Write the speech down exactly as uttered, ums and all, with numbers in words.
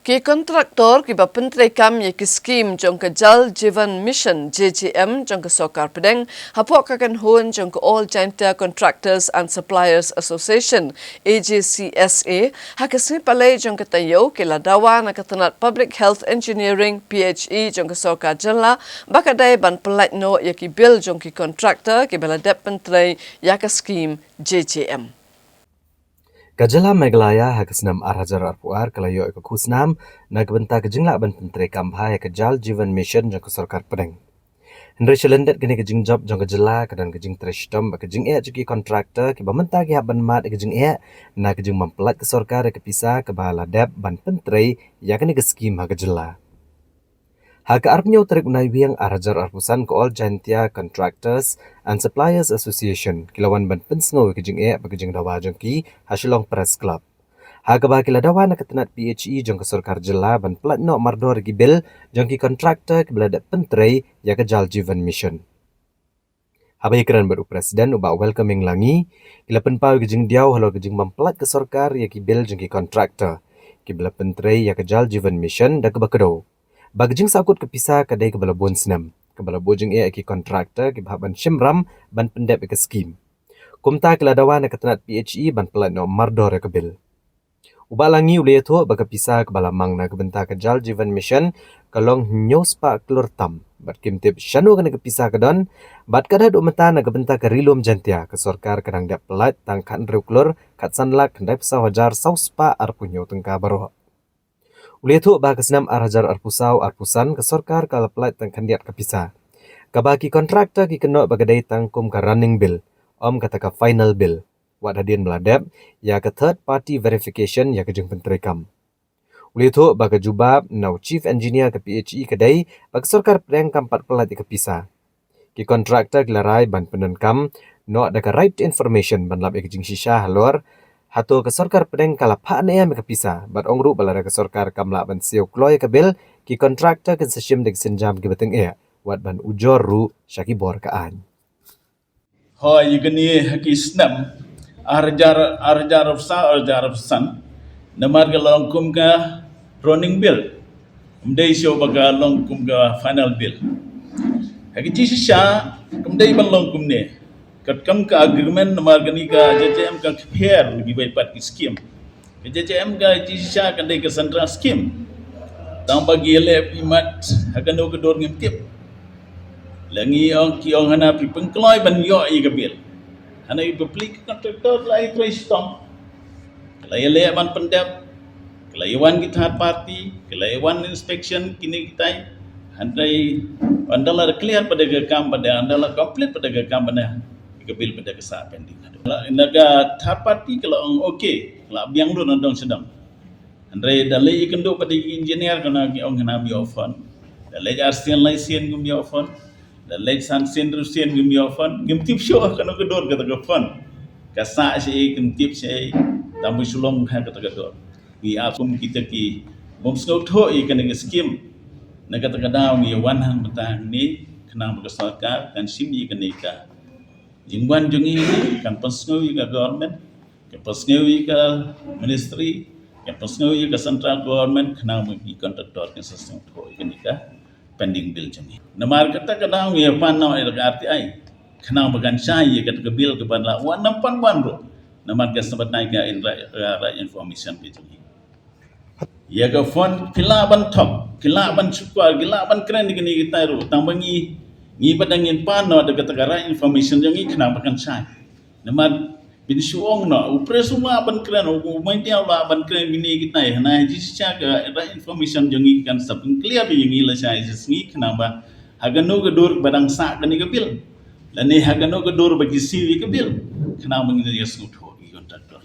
Ki kontraktor kiba pyntreikam ïa ki skim jong ka Jal Jeevan Mission, J J M, jong ka Sorkar Pdeng, hapoh ka kynhun jong ka All Jaintia Contractors and Suppliers Association, A J C S A, ha ka sngi Palei jong ka taïew, ki la dawa na ka tnat Public Health Engineering, P H E, jong ka Sorkar Jylla, ba ka dei ban pyllait noh ïa ki bill jong ki kontraktor kiba la dep pyntrei ïa ka skim J J M. Ka Jylla Meghalaya ha ka snem ar hajar arphew ar ka la ïoh ïa ka khusnam na ka bynta ka jinglah ban pyntreikam bha ïa ka Jal Jeevan Mission jong ka Sorkar Pdeng. Hynrei shalyndet kane ka jingjop jong ka Jylla ka don ka jingtrei shitom bad ka jingeh jong ki kontraktor kiba mynta ki hap ban mad ïa ka jingeh na ka jingbym pyllait ka Sorkar ïa ka pisa kaba la dep ban pyntrei ïa kane ka skim ha ka Jylla. Ha ka arphew tarik u Naiwieng ar hajar arphew san, ka All Jaintia Contractors and Suppliers Association ki la wan ban pynsngew ïa ka jingeh bad ka jingdawa jong ki ha Shillong Press Club, ha kaba ki la dawa na ka tnat P H E jong ka Sorkar Jylla ban pyllait noh mardor ïa ki bill jong ki kontraktor kiba la dep pyntrei ïa ka Jal Jeevan Mission. Haba ïakren bad u President, u Bah Welcoming Langi, ki la pynpaw ïa ka jingdiaw halor ka jingbym pyllait ka Sorkar ïa ki bill jong ki kontraktor kiba la pyntrei ïa ka Jal Jeevan Mission da kaba kdew ba ka jingsahkut ka pisa ka dei kaba la bun snem, kaba la buh jingeh ïa ki kontraktor kiba hap ban shim ram ban pyndep ïa ka skim. Kumta ki la dawa na ka tnat P H E ban pyllait noh mardor ïa ka bill. U Bah Langi u la ïathuh ba ka pisa kaba la mang na ka bynta ka Jal Jeevan Mission ka long hynñiew spah klur tam bad kim tip shano kane ka pisa ka don, bad ka dei haduh mynta na ka bynta ka Ri Lum Jaintia ka Sorkar ka dang dep pyllait tang khathynriew klur khatsan lak khyndaiphew saw hajar saw spah arphew hynñiew tyngka baroh. U la ïathuh ba ka snem ar hajar arphew saw arphew san ka Sorkar ka la pyllait tang khyndiat ka pisa, kaba ki kontraktor ki kynnoh ba ka dei tang kum ka running bill, ym kata ka final bill, wat hadien ba la dep ïa ka third party verification ïa ka jingpyntreikam. U la ïathuh ba ka jubab na u Chief Engineer ka P H E ka dei ba ka Sorkar Pdeng kam pat pyllait ïa ka pisa. Ki kontraktor ki la rai ban pyndonkam noh da ka Right to Information ban lap ïa ka jingshisha halor hato ka Sorkar Pdeng ka la phah ne em ïa ka pisa, bad ong ruh ba lada ka Sorkar kam lah ban siew kloi ïa ka bill, ki kontraktor kin sa shim da ki sienjam kiba tyngeh, wat ban ujor ruh sha ki bor ka aiñ. Hooid, ïa kane ha ki snem ar hajar, ar hajar arphew saw, ar hajar arphew san, namar ka long kum ka running bill, ym dei shuh ba ka long kum ka final bill. Ha ka jingshisha kam dei ban long kumne. Katkam ka agreement, namar kane ka J J M ka kpher kiwei pat ki skim. Ka J J M ka jingshisha ka dei ka central scheme. Tang ba ki ïaleh phi mat ha kano ka dur ngim tip. La ngi ong, ki ong hana phi pynkloi ban ïoh ïa ka bill. Hana ïa phi plie, ki kontraktor ki la ïatrei shitom, ki la ïaleh ban pyndep, ki la ïawan ki third party, ki la ïawan inspection, kine kitai. Hynrei ynda la clear pat da ka kam pat, ynda la complete pat da ka kam pat, ka bill pat ka sah pending. Na ka third party ka la ong okay, la biang lut na dong sha dong. Hynrei da leit ïakynduh pat da ki engineer, kane ki ong hana ym ïoh fund. Da leit arsien laisien ngim ïoh fund. Da leit sansien ruhsien ngim ïoh fund. Ngim tip shuh kano ka dur kata ka fund ka sah shaei, ngim tip shaei. Tang ba shu long ha kata ka dur. Ngi ap kum kita kibym sngewthuh ïa kane ka skim. Na kata ka daw ngi wan hangta mynta hangne khnang ba ka sorkar kan shim ïa kane ka jingwan jong ngi, kan pynsngew ïa ka government, kan pynsngew ïa ka ministry, kan pynsngew ïa ka central government, khnang ba ki kontraktor kin sa sngewthuh ïa kane ka pending bill jong ngi. Namar kata ka daw ngi pan noh ïa ka R T I, khnang ba kan shai ïa kata ka bill kaba la wan, ym pan wan ruh. Namar ka sngewbha ka in right, right information ka jong ngi. Ïa ka fund phi lah ban thok, phi lah ban shukor, phi lah ban kren ïa kine kitai ruh. Tang ba ngi, ngi pat ngin pan noh da kata ka right information jong ngi khnang ba kan shai. Namar phin shu ong noh, u press u lah ban kren, u media u lah ban kren ïa kine kitai. Hynrei jingshisha ka right information jong ngi kan sa pynclear ïa ngi lashai shi sngi khnang ba ha kano ka dur ba dang sah kane ka bill, lane ha kano ka dur ba ki siew ïa ka bill, khnang ba ngin ïa sngewthuh ïa ki kontraktor.